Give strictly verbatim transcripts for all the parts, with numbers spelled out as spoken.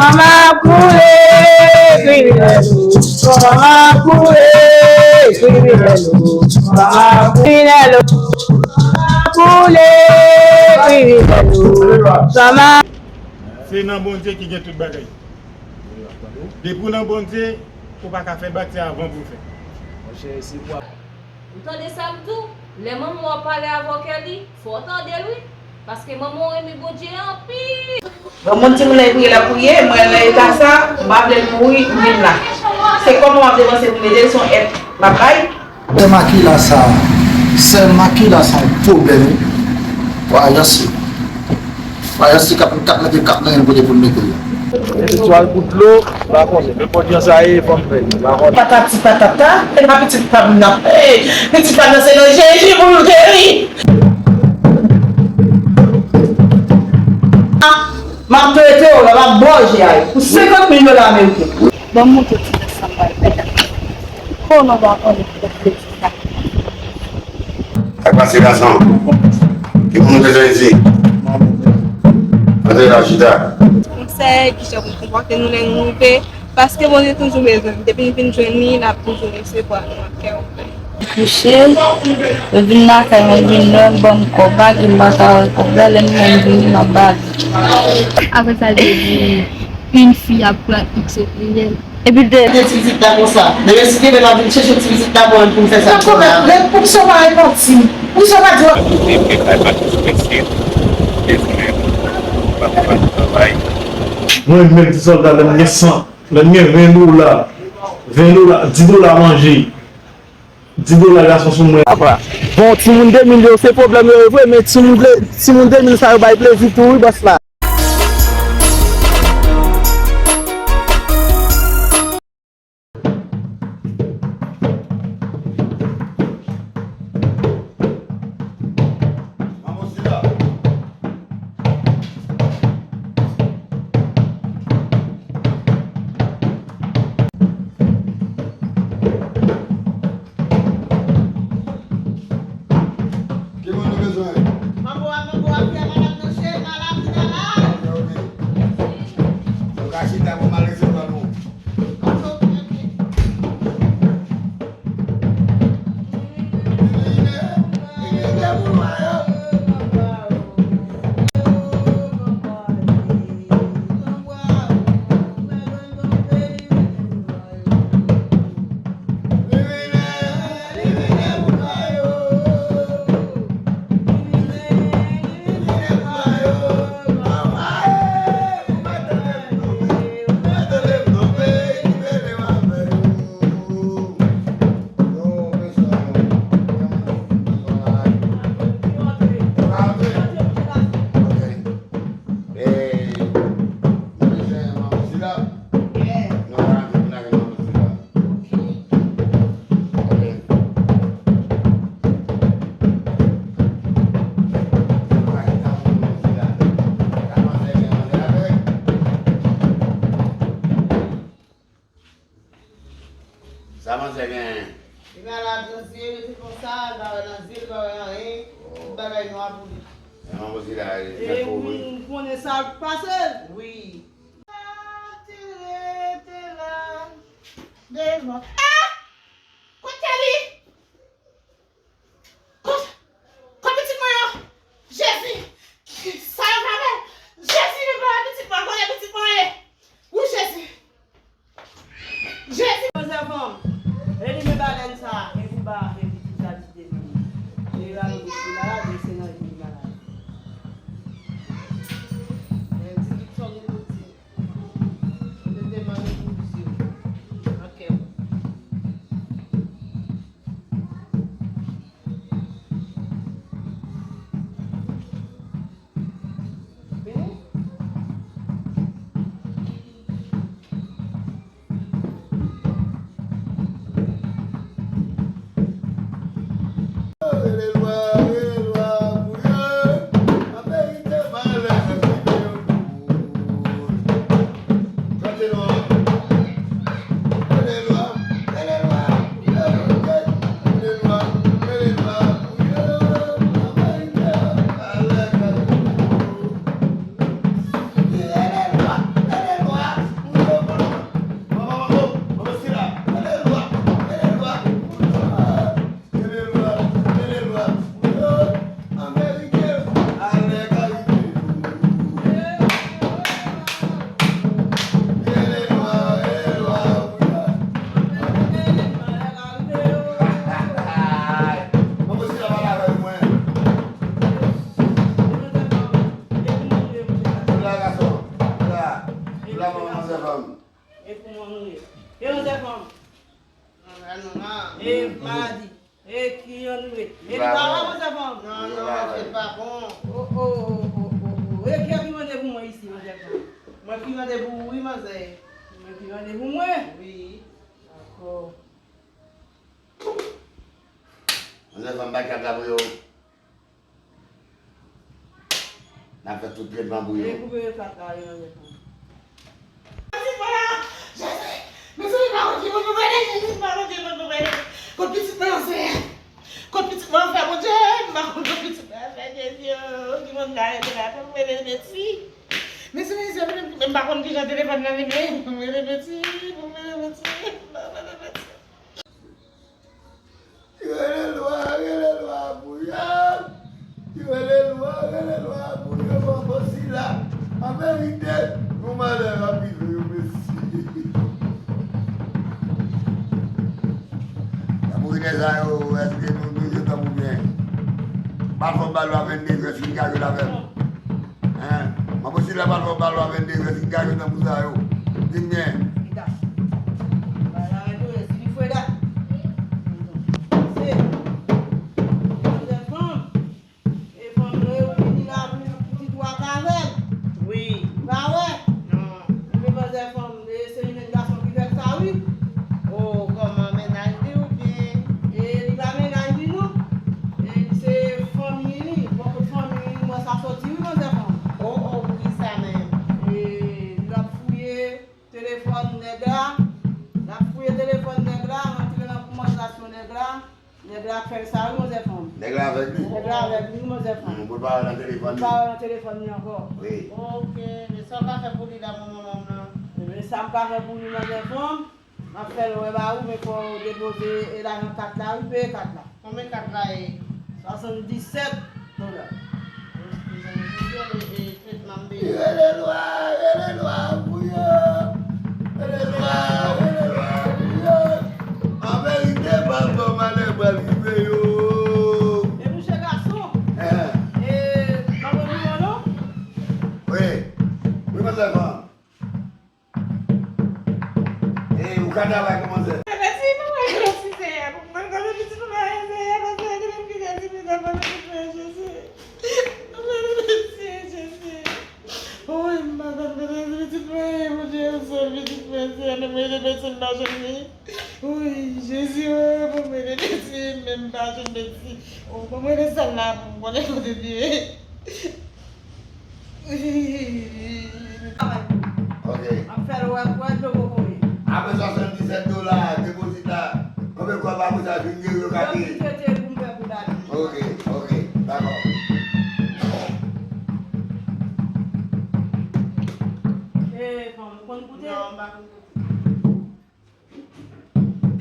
Kòman koule kriminèl ou? Kòman koule kriminèl ou? Kòman kriminèl ou? Kòman koule kriminèl ou? Kòman Se nan Bondye ki gen tout bagay. Depi w nan Bondye, ou pa ka fè batya avan pou w fè. Ou tande sa m di w? Lè manman w ap pale avè w, Kelly, fò w tande l wi. Paske manman w renmen Bondye anpil. Granmoun, timoun nan priye l ap priye, mwen nan eta sa, m pa vle l mouri, m vin la. Se kòman m ap depanse pou m ede l, se yon èt m ap bay. Sè Makila sa, sè Makila sa yon pwoblèm wi. Wa Ayans wi. Wa Ayans wi k ap, k ap mete, k ap nan yon kote pou l mete l. Epi sou al pou dlo, m pa konnen. Nenpòt jan sa ye, fò m fè l, m pa konnen. Patati patata, e pa pitit pa m nan. Ey, pitit pa m nan se nan Jezi pou l geri. M ap trete w la, m ap ba w J A pou senkant mil dola ameriken. Ban m montre w ti nèg sa m pral fè la. Konnen w pa konnen ki fè plezi sa. Sa k pase gason? Ki moun ou bezwen di? Antre la chita. Konsèy, kijan pou n konpòte nou lè nou rive. Paske Bondye toujou bezwen n. Depi n vin jwenn li, n ap toujou resevwa nou ak kè ouvè. Kouche, yo vin lakay mwen, vin lè m ban m kòb la, gen m pa ka wè kòb la, lè m wè m vini, m ap ba li. Apre sa, l te di, une fille a pran X et Y. Epi l te. Ti pitit la konsa. Demen si Dye vle, m ap vin chèche ti pitit la pou mwen pou m fè sa. Nan kòb la, lè pou sa pa repanti. Pou sa pa di. Mwen menm ti sòlda, lè m gen san, lè m gen ven dola, ven dola, dis dola manje, dis dola gason sou mwen. Apa, bon, timoun de mil yo, se pwoblèm yo ye vre, men timoun de, timoun de mil sa yo bay plezi tou, wi, bòs la. Ki moun nou bezwen? Manbo a, manbo a, fè malad nan che, malad, malad. Ok, ok. Nou ka chita pou m al resevwa nou. Sa manzè genyen? Li malad nan zye, li te konsa, li pa wè nan zye, li pa wè anyen. Tout bagay nwa pou li. E manbo sila, e, e wi, ou konnen sa k pase l? Wi. Ti rete la devan. Ah! Kot Kelly? Kot, kot pitit mwen yo? Jezi! Sa yo fè avè l? Jezi, men pa pitit mwen, kote pitit mwen ye? Wi, Jezi! Jezi! Manzè fanm, elimine balèn sa, epi ba, epi pitit la di devan li. E la, nou di malad, e se nan li malad. Men di li sa nou di. Ou te demande pou di. Ok. Epi pa wè manzè fanm. Non, non, manzè pa bon. Oh, oh, oh, oh, oh, oh. E kiyès ki mande pou mwen isi, manzè fanm? Mwen ki mande pou ou, wi, manzè. Mwen ki mande pou mwen? Wi. Dakò. Manzè fanm, bay kat la pou yo. N ap fè tout tretman pou yo. Rekipere kat la, yo, manzè fanm. Pitit mwen an, Jezi! Mezanmi, pa konn ki moun pou m rele, Jezi, pa konn ki moun pou m rele. Kot pitit mwen an, Senyè? Kot pitit mwen an fè, Bondye? M pa konn kot pitit mwen an fè, Jezi, oh, ki moun m ka rele la, pou m rele Beti? Mezanmi, se mwen menm ki pa konn kijan telefòn nan limen, pou m rele Beti, pou m rele Beti, pou m rele Beti. Rele lwa, rele lwa pou yo. Rele lwa, rele lwa pou yo, manbo sila. An verite, yon malè ap rive yo, mesi. Nan mourinè sa yo, èske nou, nou jwenn tankou byen? Bal fò bal lwa vennde, jwè si n ka jwe l avè l. Hein? Manbo sila pral fè w bal w a vennde, rès ki gaye nan bouda yo. Di m byen. Bala yo, si li fwe dat. Se manzè fanm. E fanm yo vini la pou pitit ou a ka avè l. Wi. Ou pa wè? Non. Men manzè fanm, e se li menm gason ki fè sa, wi. Oh, kòman, mennaj li oubyen? E li pa mennaj li, non. E se fanmi li, bò kot fanmi li, mwen sa soti, wi, manzè fanm. Oh, oh, wi, sa menm. E l ap fouye telefòn nèg la, l ap fouye telefòn nèg la, rantre nan konvèsasyon nèg la, nèg la ap fè l sa, wi, manzè fanm. Nèg la avèg li? Nèg la avèg li, wi, manzè fanm. Hmm, pou l pa wè nan telefòn li. Pou l pa wè nan telefòn li ankò. Wi. Ok, men sa w ka fè pou li la, manman, manman? Ebyen, sa m ka fè pou li, manzè fanm, m ap fè l wè ba ou, men fò w depoze e lajan kat la, wi, peye kat la. Konbyen kat la ye? Swasanndisèt dola. Mezanmi, pou yo le, e, tretman m bezwen. Rele lwa, rele lwa pou yo. Rele lwa, rele lwa pou yo. An verite, pastè, malè pral rive yo. E mouche gason. Eh. E, manman nou an non? Wi. Wi, manzè fanm. E, ou ka travay kòman sè? Mèsi, papa, mèsi, Senyè, pou mwen, kòman pitit mwen, Senyè, pastè, ki menm ki ka di, mèsi, papa, mèsi, Jezi. Papa, mèsi, Jezi. Wi, m pa konn kote pitit mwen ye, Bondye, ou sèl pitit mwen, Senyè, men mwen rele Beti, m pa jwenn li. Wi, Jezi, o, pou mwen rele Beti, men m pa jwenn Beti. O, pou mwen rele sèl la, pou m konnen kote l ye. Ok. Ap fè l wè, wè dlo kokoye. Apre swasanndisèt dola depozit la, konbyen kòb apre sa fin gen yo ka peye? Yo ki trete pou m fè kou dadi. Ok, ok, dakò. E, fanm, ou konn koute? Non, m pa konn koute.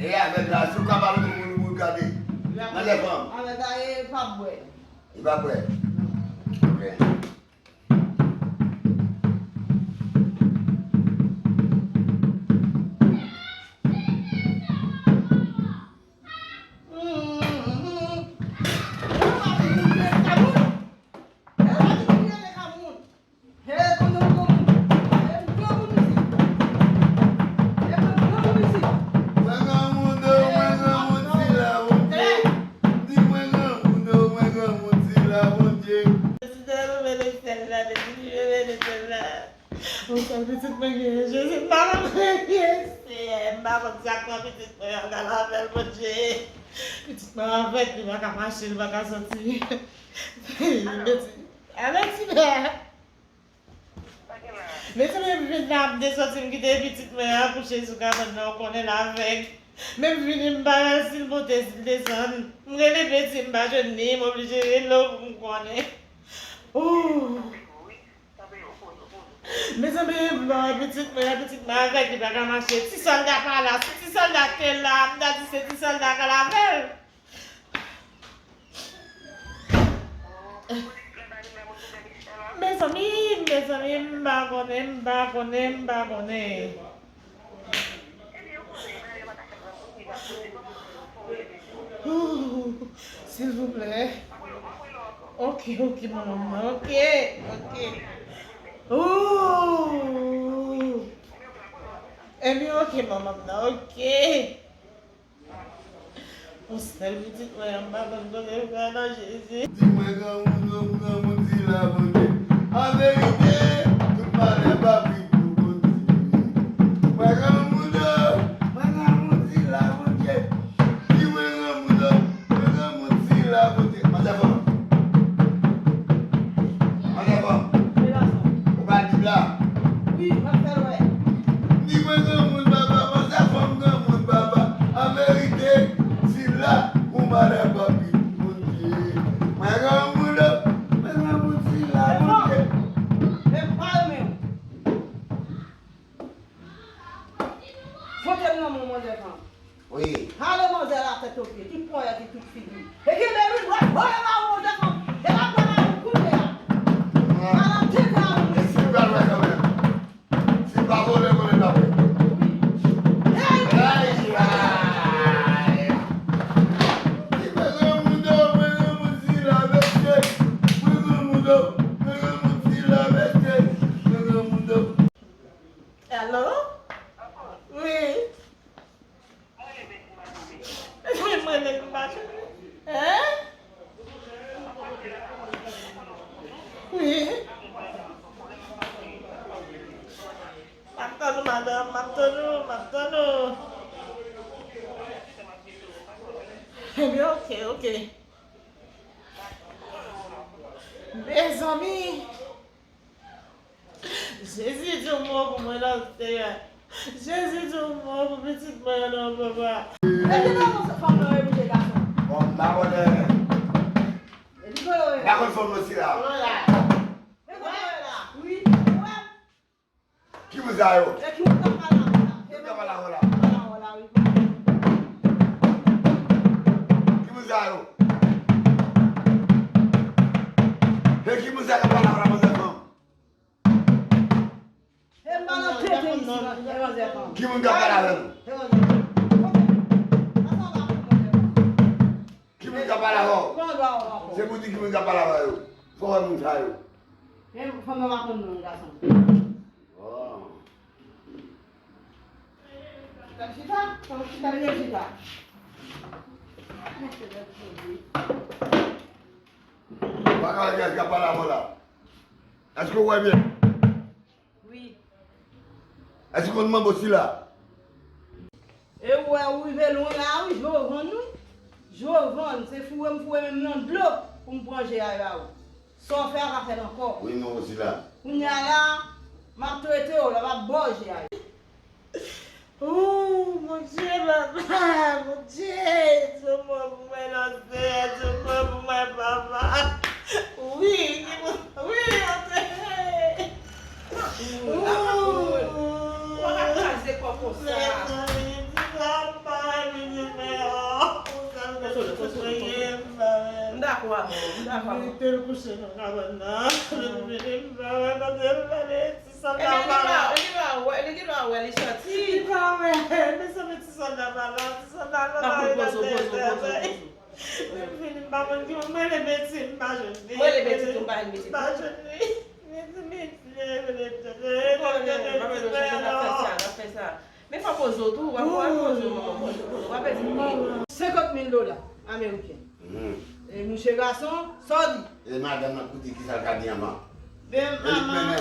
E avèg la, si w ka pale pou moun, moun gade. Manzè fanm. Avèg la, e p ap bwè. Li p ap bwè. Ok. He, konnen w granmoun. He, m granmoun isit. He, mwen granmoun isit. Mwen granmoun, o, mwen granmoun, sila Bondye. Di mwen granmoun, o, mwen granmoun, sila Bondye. Jezi, mwen rele sèl la, depi mwen rele sèl la. Yon sèl pitit mwen genyen, Jezi, m pa konn kote l ye, Senyè, m pa konn sa k pran pitit mwen an, gad afè l, Bondye. Pitit mwen avèg, li pa ka mache, li pa ka soti. Mèsi. Alèkzibè. Mezanmi, m vin la, m te soti, m kite pitit mwen an kouche sou kabann nan, ou konnen l avèg. Men m vini, m pa wè si l monte, si l desann. M rele Beti, m pa jwenn li, m oblije rele w pou m konnen. Ooh. Mezanmi, m pa wè pitit mwen an, pitit mwen avèg, li pa ka mache. Ti sòlda pa la, si ti sòlda te la, m ta di se ti sòlda k al avè l. Mezanmi, mezanmi, m pa konnen, m pa konnen, m pa konnen. Ooh, silvouplè. Ok, ok, manman, ok, ok. Ooh. Ebyen, ok, manman, ok. Yon sèl pitit mwen an, m pa konn kote m pral non, Jezi. Di mwen granmoun, non, granmoun sila, Bondye. An verite, tout malè pa vin pou Bondye. Mwen granmoun, non, mwen granmoun sila, Bondye. Di mwen granmoun, non, mwen granmoun sila, Bondye. Manzè fanm. Manzè fanm. Wi, gason. Ou pa Bib la? Wi, m ap fè l wè. Di mwen granmoun papa, manzè fanm granmoun papa. An verite, sila, ou malè papi, Bondye. Mwen granmoun, mwen granmoun sila, Bondye. E pa yo menm. Vote m nan men w, manzè fanm. Wi. Ale manzè la tèt o pye, ki ponyèt li tout figi. E kenbe wi, w ap voye ba ou, manzè fanm. E l ap pran ba ou kounye a. Ah. Al ap tete a ou. E si l pral wè kanmenm? Si l pa vole, vole l ap wè. Wi. Hey! Ay, ay! Li mwen granmoun do, mwen granmoun sila, mesye. Mwen granmoun do, mwen granmoun sila, mesye. Mwen granmoun do. Hello? Wi. Wi, mwen rele pou mache. Hein? Wi. M ap tann ou, madanm, m ap tann ou, m ap tann ou. Ebyen, oke, oke. Mezanmi. Jezi, di yon mo pou mwen nan Senyè. Jezi, di yon mo pou pitit mwen an non, papa. E ki nan fanm nan e pou gason? Bon, m pa konnen. E ki kote w ye? M pa konn fanm nan sila. Mwen la. E kote w ye la? Wi. Ou wè m? Ki moun sa yo? E ki moun k ap pale avè w la? Ki moun k ap pale avè w la? Pale avè w la, wi. Ki moun sa yo? E ki moun sa k ap pale avè w la, manzè fanm? E m pa nan tete isi, non, e manzè fanm. Ki moun k ap pale avè nou? E manzè fanm. Ki moun k ap pale avè w? Se pou di ki moun k ap pale avè yo. Fò w wè moun sa yo. Men fanm nan pa konn non gason. Oh. Chita, chita, chita, chita. Pa ka wè kiyès k ap pale avè w la. Èske w wè byen? Wi. Èske w konn manbo sila? E ou wè, ou rive lwen la, wi, Jovàn, wi. Jovàn, se foure m foure menm nan dlo pou m pran je a ba ou. Sa w fè a pa fè l ankò. Wi, manbo sila. Kounye a la, m ap trete w, la m ap ba w je a. Oh, Bondye, papa, Bondye, di yon mo pou mwen non, Senyè, di yon mo pou mwen, papa. Wi, wi, antre. Ou pa ka pou moun. Ou pa ka kraze kò konsa. Mezanmi, di sa pa vini men an. Konsole, konsole, konsole. M dakò avè w, m dakò avè w. Mete l kouche nan kabann nan. Vini, m pa wè kote l prale, ti sòlda pa la. Ebyen, li pa, li pa wè, li, li pa wè, li sòti. Li pa wè. Mezanmi, ti sòlda pa la, ti sòlda pa la. Poze w, poze w, poze w, poze w. Vini, m pa konn ki moun, mwen rele Beti, m pa jwenn li. Mwen rele Beti tou, m pa jwenn Beti tou. M pa jwenn li. Beti, Beti, rele Beti, rele Beti, rele Beti, rele Beti. N ap fè sa, n ap fè sa. Men fò poze w tou, w ap, w ap poze w, manman, poze w, poze w, w ap pèdi pye. Senkant mil dola ameriken. Mhm. E mouche gason, sa w di? E madanm nan, koute kisa l ka di manman. Ben, manman,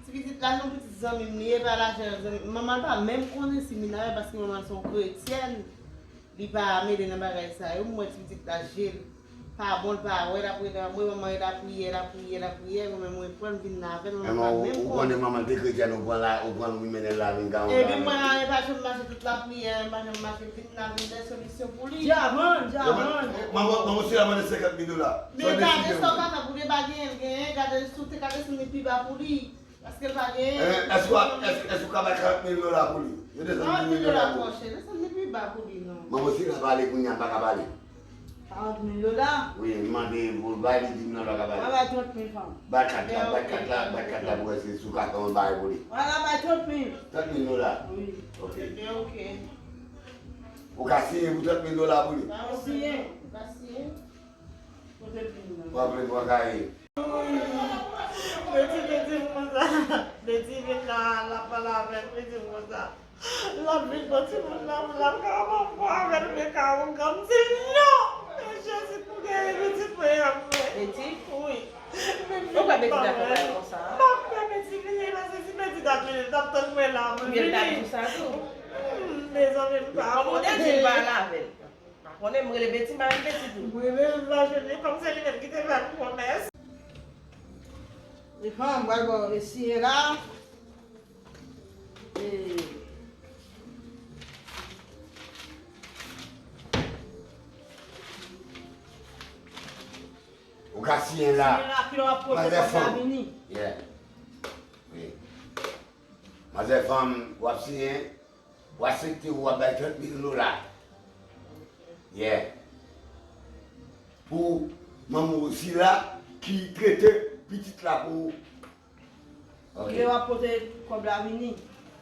ti pitit la, se yon pitit zanmi m li ye, pa lajan zanmi m. Manman l pa menm konnen si Mina wè, paske manman l se yon kretyèn. Li pa mele nan bagay sa yo. M wè ti pitit la je l pa bon, l pa wè, l ap rele anmwe, manman e lapriyè, lapriyè, lapriyè, mwen menm mwen pran l vin nan avè l, manman pa menm konnen. Ou konnen manman l te kretyèn, ou pran la, ou pran l, ou mennen l la vin ka yon bagay. Epi mwen la, e pa janm mache tout lapriyè, e pa janm mache, vin la vin dè solisyon pou li. Dyaman, dyaman. Manman, manman sila mande senkant mil dola. Men gade sa w ka fè pou li, pa genyen l genyen, gade si w te ka desann li pi ba pou li. Paske l pa genyen. Eh, èske w ap, èske, èske w ka bay karant mil dola pou li? Yo desann karant mil dola twò chè. Desann li pi ba pou li, non. Manman sila pale kounye a, l pa ka pale. Karant mil dola? Wi, m mande pou l bay, li di m non, l pa ka pale. Mwen bay trant mil frank. Bay kat la, bay kat la, bay kat la pou wè si sou ka fè yon bagay pou li. Vwala, bay trant mil. Trant mil dola? Wi. Ok. Ebyen, ok. Ou ka siyen pou trant mil dola pou li? Ou siyen. Ou ka siyen. Pote plim nan. W ap vle pran kaye. Beti te di m konsa. Beti vin la, l ap pale avè m, li di m konsa. L ap vin pran timoun nan pou l al ka papa avè l, men ka ougan. M di l non! Men Jezi pou geri pitit mwen an mwen. Pitit? Wi. Ou kwè Beti ta konprann konsa? M ap kwè Beti vini, paske si Beti t ap vini, l t ap tann mwen la pou l vini. Byen, l t ap di sa tou. Hmm, mezanmi, m pa konnen. Kòm ou te di l pa al avè l. Pa konnen, m rele Beti, m pa rele Beti tou. Wi, men m pa jwenn li, kòm se li menm ki te fè l pwomès. Efan, m pral ba w resi la. E, ou ka siyen la. Siyen la, kilè w ap pote kòb la fanm vini. Yeah. Wi. Manzè fanm, w ap siyen, w aksepte w ap bay trant mil dola. Yeah. Pou manman Wosila ki trete pitit la pou ou. Ok. Kilè w ap pote kòb la vini.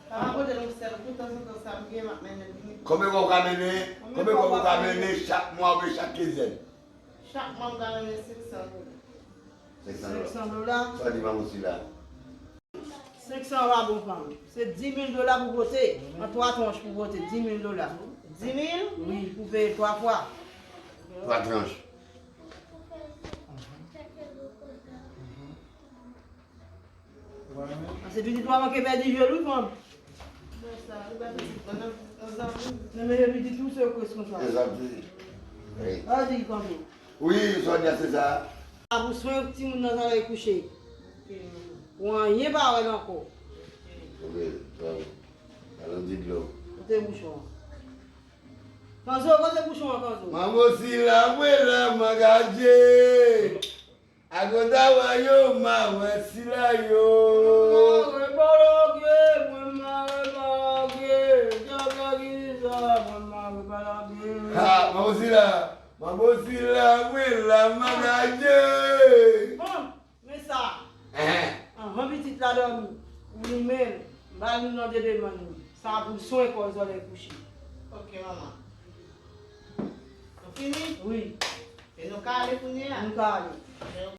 Pa pote nou sèl, kou tanzantan sa m gen, m ap mennen l vini. Konbyen kòb ou ka mennen? Konbyen kòb ou ka mennen chak mwa oubyen chak kenzèn? Chak mwa m ka mennen senk san dola. Senk san dola. Senk san dola? Sa di manman Wosila. Senk san pa bon fanm. Se di mil dola pou pote. An twa tranch pou pote, di mil dola. Di mil? Wi, pou peye twa fwa. Twa tranch. Paske pitit ou a manke pèdi je l wi fanm. Men men je pitit ou se yo k reskonsa. Egzakte. Wi. Sa di kanpe. Wi, sa w di a se sa. A pou swen timoun nan sa lè l kouche. Ou anyen pa wè l ankò. Ok, bravo. Alon di dlo. Kote bouchon an? Kanzo, kote bouchon an, Kanzo? Manman Sila, mwen la, m angaje. Agonda wa yo, ma wè Sila yo. Mwen mare balage, mwen mare balage. Djab la ki di sa, mwen mare balage. Ha, manman Sila, manman Sila, mwen la, m angaje. Bon. Men sa, anvan pitit la dòmi, ou limen l, ba l youn nan de demann li. Sa pou l swen kò l zò lè l kouche. Ok, manman. Nou fini? Wi. E nou ka ale kounye a? Nou ka ale. Men ou